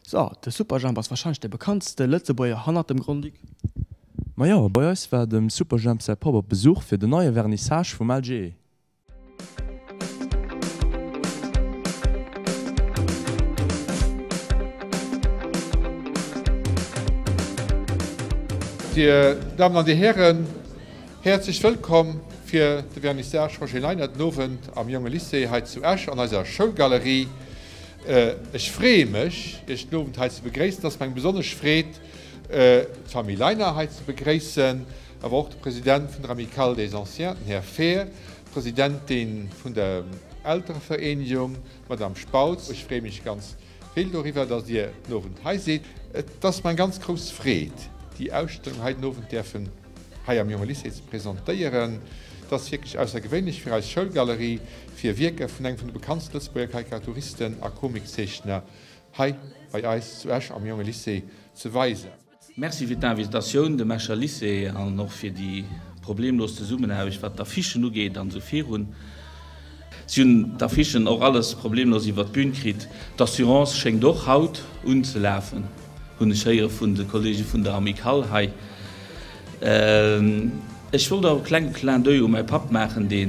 So, de Superjhemp ass warscheinlech de bekanntste Lëtzebuerger hannert dem Grand-Duc. Majo, bei eis war dem Superjhemp säi Papp op Besuch fir den neie Vernissage vum LGE. Dir Damen an Dir Hären, häerzlech wëllkomm fir de Vernissage Roger Leiner den Owend am Jonge Lycée hei zu Esch an eiser Schoulgalerie. Ech freeë mech, Iech den Owend hei ze begréissen. Et ass mer eng besonnesch Freed, d'Famille Leiner hei ze begréissen, awer och de President vun der Amicale des Anciens, den Här Fehr, d'Presidentin vun der Elterevereenigung, d'Madame Spautz. Ech freeë mech ganz vill doriwwer, dass Dir den Owend hei sidd. Et ass mer eng ganz grouss Freed, déi Ausstellung hei den Owend däerfen hei am Jonge Lycée ze presentéieren. Et ass wierklech aussergewéinlech fir eis Schoulgalerie, fir Wierker vun engem vun de bekanntste Lëtzebuerger Karikaturisten a Comiczeechner hei bei eis zu Esch am Jonge Lycée ze weisen. Merci fir d'Invitatioun dem Escher Lycée an och fir déi problemlos Zesummenaarbecht wat d'Affichen ugeet an esou virun. Si hunn d'Affichen och alles problemlos iwwert d'Bün kritt. D'Assurance schéngt och haut unzelafen, hunn ech héiere vun de Kollege vun der Amicale hei. Ech wollt och e klenge Clin d'oeil u mäi Papp maachen, dee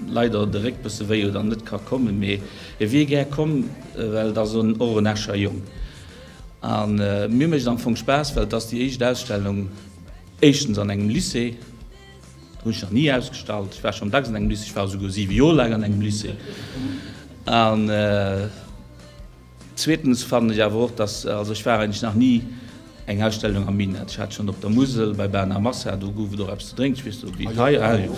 leider de Réck bësse wéi huet an net ka kommen, mee e wier gär komm, well et ass och en Escher Jong. A mir mécht am Fong Spaass, well et ass déi éischt Ausstellung éischtens an engem Lycée, hunn ech nach ni ausgestallt. Ech war schonn dacks an engem Lycée, ech war esouguer siwe Joer laang an engem Lycée. An zweetens fannen ech awer och, dass, also ech war eigentlech nach ni eng Ausstellung am Minett. Ech hat schonn op der Musel bei Bana Massa, do gouf et och eppes ze drénken, ech weess net, wéi et hei, ah jo,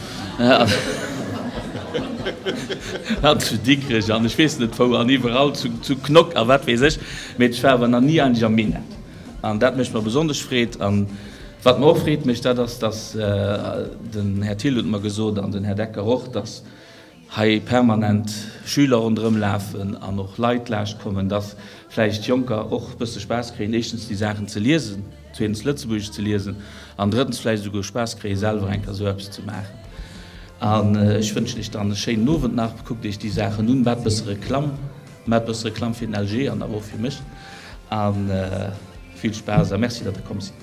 an zu Dikrech an ech weess net wou an iwwerall, zu Knock a wat weess ech, mee ech war awer nach ni eigentlech am Minett. An dat mécht mer besonnesch Freed. An wat mer och Freed mécht, dat ass, dass, den Här Thill huet mer gesot an den Här Decker och, dass hei permanent Schüler ronderëm lafen an och Leit laascht kommen, dass vläicht Jonker och e bësse Spaass kréien, éischtens déi Saachen ze liesen, zweetens Lëtzebuergesch ze liesen an drëttens vläicht esouguer Spaass kréien, selwer eng Kéier esou eppes ze maachen. An ech wënschen Iech dann e schéinen Owend nach. Kuckt Iech déi Saachen un, maacht e bësse Reklamm, maacht e bësse Reklamm fir den LG an awer och fir mech. A vill Spaass a Merci, datt Der komm sidd.